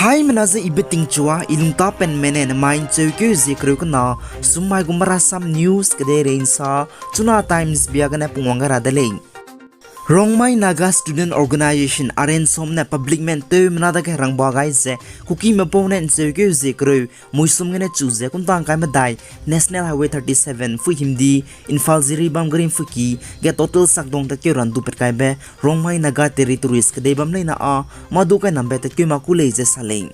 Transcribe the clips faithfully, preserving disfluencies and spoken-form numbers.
Haimena ze I Betingchua, I lungtapenme ne nemai ’ncheukeu zie kereu kena, summai gu marasam news kedeirei ’nsa, Chuna Times bia gene pungwang gai ra de lei. Rongmei Naga Student Organisation, RNSOM ne publicme ’nteumena dage rangba gai ze, Kukime bau ne ’ncheukeu zie kereu, muisum gene chu ze kuntang kai medai, National Highway thirty-seven, Phuihimdi, Imphal Jiribam geri ’mpuiki ge total sakdong tatkeu ra ’ndupat kaibe, Rongmei Naga Territories kedei bam leine â, mâ du kainambe tatkeu ma ku lei ze sa lei.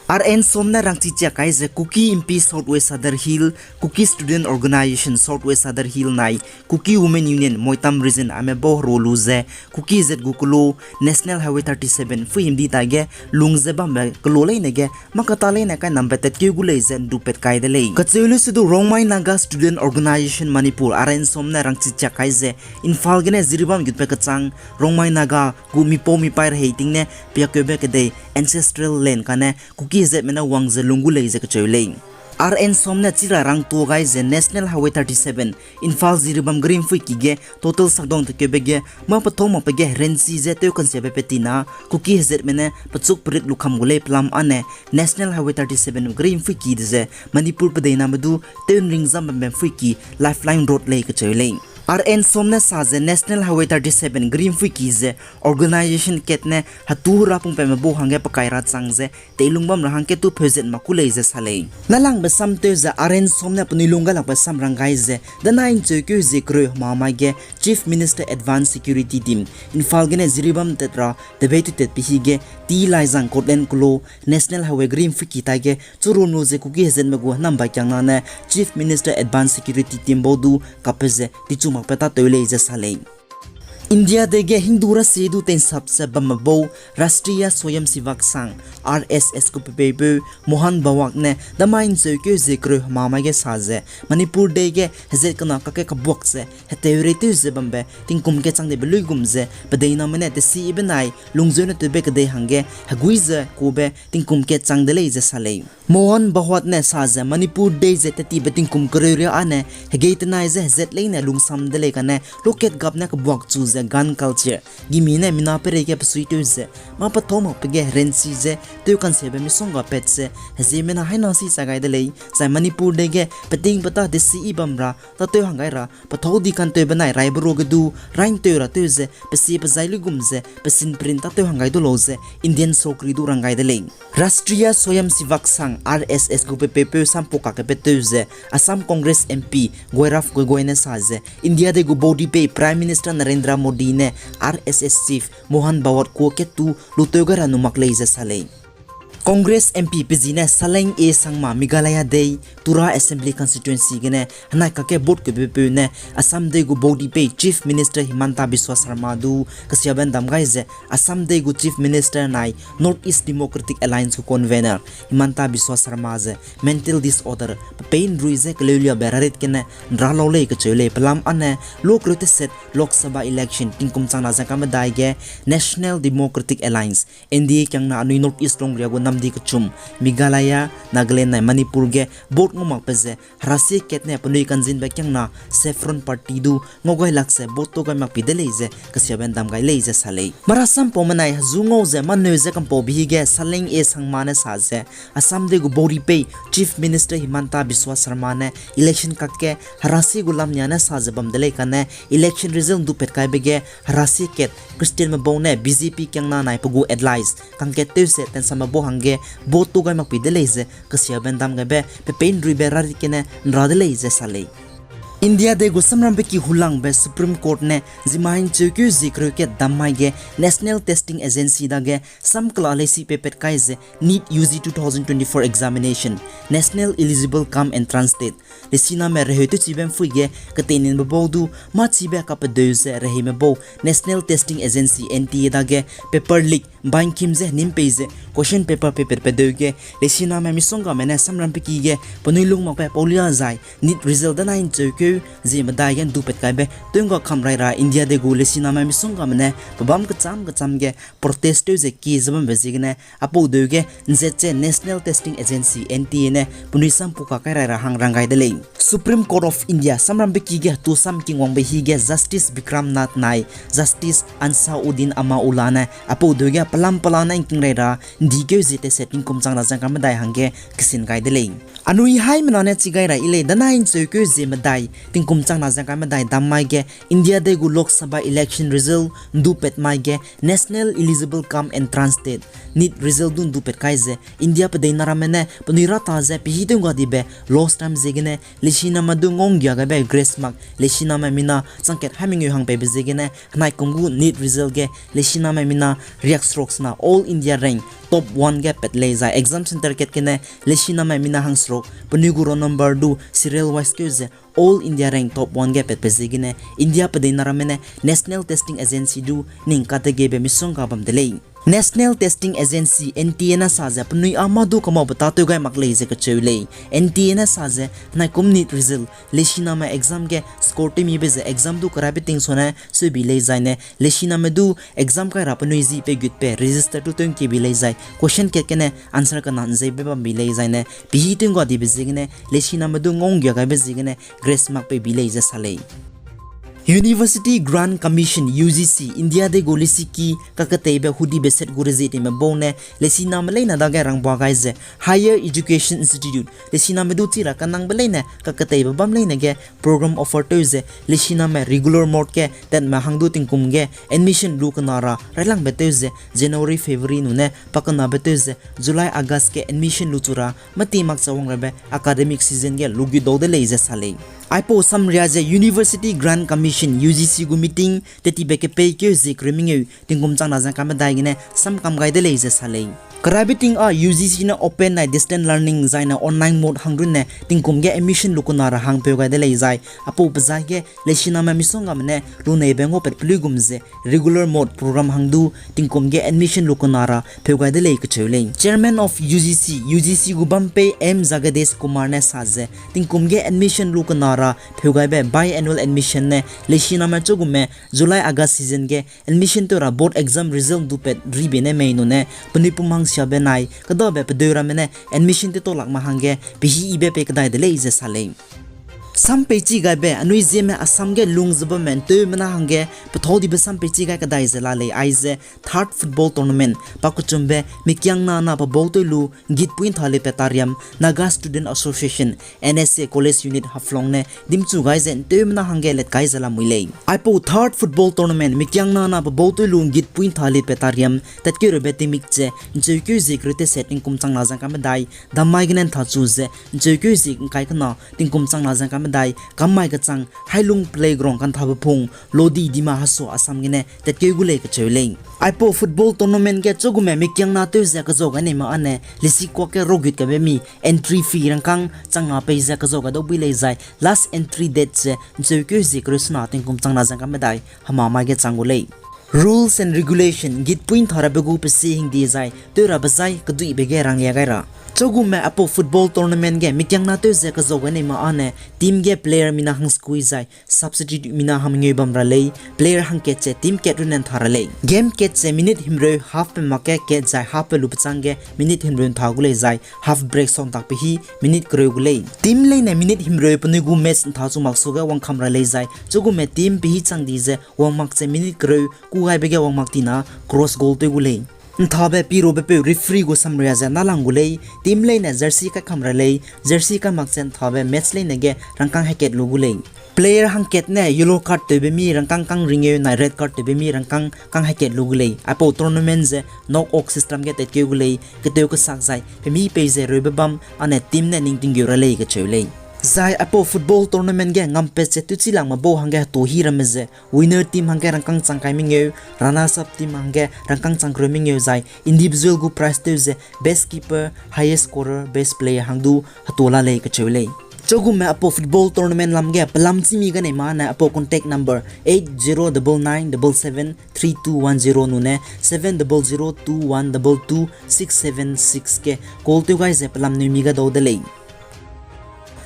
RNSOM ne rangchi chiak kai ze Kuki Inpi South West Sadar Hill, Kuki Student Organisation South West Sadar Hill nai, Kuki Women Union Moitam Region aime bau herua lu ze, Kuki hezat gu kelo, National Highway thirty-seven, Phuihimdi taige, lung ze bambe kelo leine ge, mâ kata leine kainambe tatkeu gu lei ze ’ndupat kai de lei. Kacheu lu se du Rongmei Naga Student Organisation Manipur, RNSOM ne rangchi chiak kai ze, Imphal gene Jiribam gutbe kechang, Rongmei Naga gu mipau mipaî rehei ting ne piakeube kedei ancestral land kane Kuki hezatme ne wang ze lung gu lei ze kacheu lei. RNSOM ne chira rangtuâ gai ze National Highway thirty-seven, Imphal Jiribam geri ’mpuiki ge total sakdong takeube ge mâ pethâu makbe ge herenchi ze tewkansiabe petina, Kuki hezatme ne pechuk perit lukham gu lei pelam âne, National Highway thirty-seven geri ’mpuiki de ze Manipur pedeiname du tewnring zam bambe ’mpuiki lifeline road lei kacheu lei. RNSOM ne sa ze National Highway thirty-seven geri ’mpuiki ze organisation kat ne hetu hera pungpatme bau hangge pekai ra chang ze, teilung bam ra hangge tu pheuzet ma ku lei ze sa lei. Nâlangbe sam tew ze RNSOM ne penui lung gailakbe sam rang gai ze, danai ’ncheukeu zie kereu hemamai ge Chief Minister Advance Security Team, Imphal gene Jiribam tat ra debei tutat pehi ge, T. Laijang Cortland kelo, National Highway geri ’mpuiki taige, churun lu ze Kuki hezatme gu henambe kiangna ne Chief Minister Advance Security Team bau du kappe ze tichu makbe tâtew lei ze sa lei. India dei ge Hindu rasie du tei'nsap ze bamme bau Rashtriya Swayamsevak Sangh, RSS gu pepeipeu Mohan Bhagwat ne damai ’ncheukeu zie kereu hemamai ge sa ze, Manipur dei ge hezat kena kakge kabuak ze heteurei tew ze bambe tingkum kat chang debe luigum ze pedeiname ne tesibe nai lungzeu ne tewbe kedei hangge hegui ze kube tingkum kat chang de lei ze sa lei. Mohan Bhagwat ne sa ze Manipur dei ze tetibe tingkum kereu ria âne hegei tenai ze hezat leine lungsam de lei kane lokat gap ne kebuak chu ze gun culture gimi ne mina peireige pesuitew ze mâ pethâu makbe ge herenchi ze tewkansiabe misongga pat ze heziemena haina si chai gai de lei, zai Manipur dei ge peting petâ desiyi bam ra tâtew hang gai ra pethâu di kantewbe nai raibe ruage du raintew ra tew ze pesie pezai luigum ze pesin perin tâtew hang gai du lau ze Indian sorkari du rang gai de lei. Rashtriya Swayamsevak Sangh, RSS gu pepeipeu sampau kakge petew ze Assam Congress MP Gaurav Gogoi ne sa ze India dei gu baudipei Prime Minister Narendra Modi ne RSS Chief Mohan Bhagwat kua kat tu lutew gai ra nu mak lei ze sa lei. Congress MP pe zi ne Saleng A Sangma Meghalaya dei Tura Assembly Constituency gene henai kakge vote keubepeu ne Assam dei gu baudipei Chief Minister Himanta Biswa Sarma du kesiabe ’ndam gai ze Assam dei gu Chief Minister nai North East Democratic Alliance gu convener Himanta Biswa Sarma ze mental disorder pe pei ’nrui ze keleuliabe rarit gene ’nra lau lei kacheu lei. Pelam âne luakreu teset Lok Sabha election tingkum chang na ze ka medai ge National Democratic Alliance, NDA kiangna anui North East longria gu namdi kechum Meghalaya, Nagaland nai Manipur ge vote ngau makbe ze herasie kat ne penui kanzinbe kiangna Saffron Party du ngau gai lak ze vote tau gai mak pi de lei ze kesiabe ’ndam gai lei ze sa lei. Marasam paume nai hezu ngau ze maneu ze kampau bihi ge Saleng A Sangma ne sa ze Assam dei gu baudipei Chief Minister Himanta Biswa Sarma ne election kakge herasie gu lamnia ne sa ze bam de lei kane election result ’ndupat kaibe ge herasie kat Christianme bau ne BJP kiangna nai pe gu allies kangkat tew ze tensame bau hangge vote tau gai mak pi de lei ze kesiabe ’ndam gaibe pe pei ’nruibe rarit gene ’nra de lei ze sa lei. India dei gu samrambe ki hulangbe Supreme Court ne zimai ’ncheukeu zie kereu kat dam mai ge National Testing Agency dage samkela leisi peipat kai ze NEET UG two thousand twenty-four examination, National Eligible Cum Entrance Test, leisiname reheu tewchibe ’mpui ge keteininbe bau du mâchibe kapedeu ze reheime bau National Testing Agency, NTA dage paper leak bangkim ze henim pei ze question paper peipat pedeu ge leisiname misonggame ne samrambe ki ge penui lung makbe paulia zai NEET result danai ’ncheukeu zie medai ge ’ndupat kaibe tew ’ngga kam rai ra India dei gu lesiname misonggame ne pebâm kechâm kechâm ge protest tew ze kie ze bambe ziegene, aipau deu ge ’nzet ze National Testing Agency, N T A ne penui sam puka kai rai ra hang rang gai de lei. Supreme Court of India samrambe ki ge hetu sam kingwangbe hi ge Justice Bikram Nath nai Justice Ansauddin Amaullah ne aipau deu ge pelam pela ne ’ngking rai ra ’ndikeu zie teset tingkum chang na zengka medai hangge kesin gai de lei. Anui haimena ne chi gai ra yi lei, danai ’ncheukeu zie medai tingkum chang na zengka medai dam mai ge India dei gu Lok Sabha election result ’ndupat mai ge National Eligible Cum Entrance Test, NEET result du ’ndupat kai ze India pedei na ramme ne penui rata ze pehî tew ’ngga dibe lost time ziegene lesiname du ngau ’nggia gaibe grace mark lesiname mina changkat haî mengeu hang peibe ziegene henai kum gu NEET result ge lesiname mina riakseruk sena All India rank top one ge pat lei zai exam centre kat gene lesiname mina hangseruk penui gu roll number du serial wise keu ze All India rank top one ge patbe ziegene India pedei na ramme ne National Testing Agency du ning kategebe misongga bam de lei. National Testing Agency, N T A ne sa ze penui â mâ du kamaube tâtew gai mak lei ze kacheu lei. N T A ne sa ze henai kum NEET result lesiname exam ge score tewmibe ze exam du kerabe ting sone sui bi lei zaine lesiname du exam kai ra penui zi pei gutbe register du tew ’ngkie bi lei zai question kat gene answer kena ’nzeibe bam bi lei zaine pehî tew ’ngga dibe ziegene lesiname du ngau ’nggia gaibe ziegene grace mark pei bi lei ze sa lei. University Grants Commission, U G C, India dei gu lesiki kaketeibe hudibe set gu rezietime bau ne lesiname leine dage rangba gai ze Higher Education Institute lesiname du chi ra kanangbe leine kaketeibe bam leine ge program offer tew ze lesiname regular mode ge tatme hang du tingkum ge admission lu kena ra railangbe tew ze January February nune pakenabe tew ze July August ge admission lu chu ra mâti mak cha wang rabe academic season ge lugut dau de lei ze sa lei. Aipau samria ze University Grants Commission, U G C gu meeting tetibe kepeikeu zie kereu mengeu tingkum chang na zengka medai gene samkam gai de lei ze sa lei. Kerabe ting â U G C ne open nai distance learning zaine online mode hang runne tingkum ge admission lu kena ra hang peu gai de lei zai aipau pezai ge lesiname misonggame ne luneibe ngaupat peluigum ze regular mode program hang du tingkum ge admission lu kena ra pheu gai de lei kacheu lei. Chairman of U G C, U G C gu bam pei M Jagadish Kumar ne sa ze tingkum ge admission lu kena ra pheu gaibe biannual admission ne lesiname chugume July August season ge admission tew ra board exam result dupat ribe ne mei nune penui pum hangsiabe nai kedabe pedeu ramme ne admission tew tau lak ma hangge pehî yibe pei kedai de lei ze sa lei. Sam peichi gaibe anui Zeme Assam ge lung ze bamme ’nteumena hangge pethâu dibe sam peichi gai kedai ze la lei aize third football tournament pakechumbe Mikiangna na pebau tew lu ’nggitpui ’ntha le petariam Naga Student Association, N S A College Unit Haflong ne dimchu gai ze ’nteumena hangge let kai ze lamui lei. Aipau third football tournament Mikiangna na pebau tew lu ’nggitpui ’ntha le petariam tatkeurabe tingmik ze ’ncheukeu zie kereu teset tingkum chang na zengka medai dam mai gene ’ntha chu ze ’ncheukeu zie ’ngkai kena tingkum chang na zengka medai kam mai kechang Hailung Playground kanthabe pung Lodi Dima Hasao Assam gene tatkeu gu lei kacheu lei. Aipau football tournament ge chugume Mikiangna tew ze kezau gai neime âne lesikuak ge rogut kabe mi entry fee rangkâng chang na pei ze kezau gai dau bui lei zai last entry date ze ’ncheukeu zie kereu sena tingkum chang na zengka medai hema mai ge chang gu lei. Rules and regulation ’nggitpui ’ntha rabe gu pesi hingdi zai tew rabe zai keduibe ge ranglia gai ra. Chugume aipau football tournament ge Mikiangna tew ze kezau gai neime âne team ge player mina hangsekui zai substitute mina hangmengeu bam ra lei, player hangkat ze team kat runne ’ntha ra lei. Game kat ze minute himreu half pe mak ge kat zai half pe lu pechâng ge minute himreu ’ntha gu lei zai half break sau ’ntak pe hî minute kereu gu lei. Team leine minute himreu penui gu match ’ntha chu mak suage wangkam ra lei zai chugume team pe hî chang di ze wang mak ze minute kereu kû gaibe ge wang mak tina cross goal tew gu lei. ’Nthabe pirabe peu referee gu samria ze nalang gu lei, team leine jersey kaikam ra lei, jersey kai mak ze ’nthabe match leine ge rangkâng hekat lu gu lei. Player hangkat ne yellow card tewbe mi rangkâng kang ringeu nai red card tewbe mi rangkâng kang hekat lu gu lei. Aipau tournament ze knock out system ge tatkeu gu lei, ketew kesak zai pemi pei ze reube bam âne team ne ning tinggeu ra lei kacheu lei. Zai aipau football tournament ge ngampat ze tewchi lakme bau hangge hetu hî ramme ze winner team hangge rangkâng chang kai mengeu, runners up team hangge rangkâng chang kereu mengeu zai individual gu prize tew ze best keeper, highest scorer, best player hang du hetu la lei kacheu lei. Chugume aipau football tournament lam ge pelam chî mi gane ma ne aipau contact number eight zero double nine double seven three two one zero nune seven double zero two one double two six seven six ge call tew gai ze pelam neu mi ga dau de lei.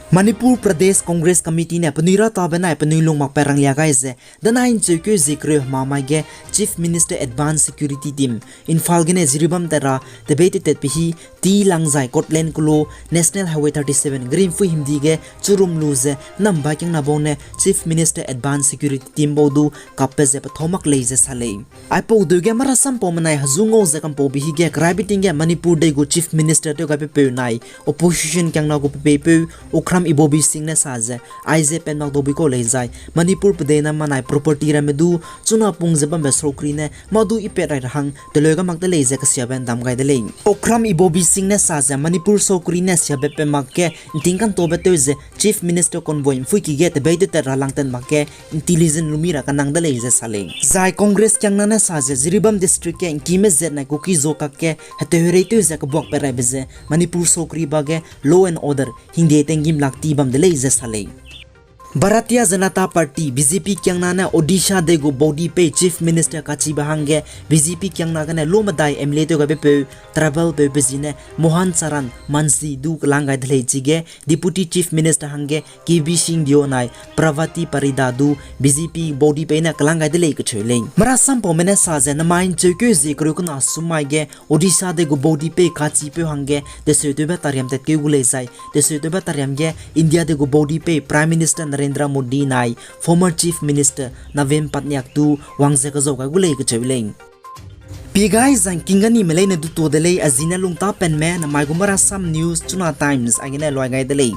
Manipur Pradesh Congress Committee ne penui ra tabe nai penui lung makpat ranglia gai ze, danai ncheukeu zie kereu hema mai ge Chief Minister Advance Security Team, Imphal gene Jiribam tat ra tebei tetat pe hi, T Langzai Kotland Kulo, National Highway thirty seven, Green Phui himdi ge churum lu ze, namba kiangna bau ne Chief Minister Advance Security Team bau du kapbe ze pethau mak lei ze sa lei. Aipau deu ge marasam pau menai hezu ngau ze kampau be hi ge keraibe ting ge Manipur dei gu Chief Minister tew gaibe peu nai, opposition kiangna gu pepeipeu, Okram Ibobi Singh ne sa ze, aize pat mak dau bui kau lei zai, Manipur pedei na manai property ramme du, chuna pung ze bambe sokri ne, mâ du ipat rai ra hang, teleu ga mak de lei ze kesiabe ndam gai de lei. Okram Ibobi Singh ne sa ze, Manipur sokri ne siabe pe mak ge, nting kantaube tew ze, Chief Minister convoy mpuiki ge tebei tetat ra langtat mak ge, intelligence lumi ra kanang de lei ze sa lei. Zai Congress kiangna ne sa ze, Jiribam District ge nkime zet nai Kuki zo kak ge, heteherei tew ze kebuak pe raibe ze, Manipur sokri ba ge, law and order, hingde tenggim lak ti bam de lei ze sa lei. Bharatiya Janata Party, B J P kiangna ne Odisha dei gu baudipei Chief Minister kachibe hangge B J P kiangna gene lo medai M L A tew gaibe peu, tribal peu pe zi ne Mohan Charan Manjhi du kelang gai de lei chige Deputy Chief Minister hangge K B Singh Deo nai Prabhati Parida du B J P baudipei ne kelang gai de lei kecheu lei. Marasam paume ne sa ze namai ncheukeu zie kereu kena sum mai ge Odisha dei gu baudipei kachipeu hangge teseutewbe tariam tatkeu gu lei zai, teseutewbe tariam ge India dei gu baudipei Prime Minister Narendra Modi nai former Chief Minister Naveen Patnaik du wang ze kezau gai gu lei kecheu lei. Pie gai zangking ganime leine du to de lei, a zine lungtapenme namai gu marasam news Chuna Times aigene luai gai de lei.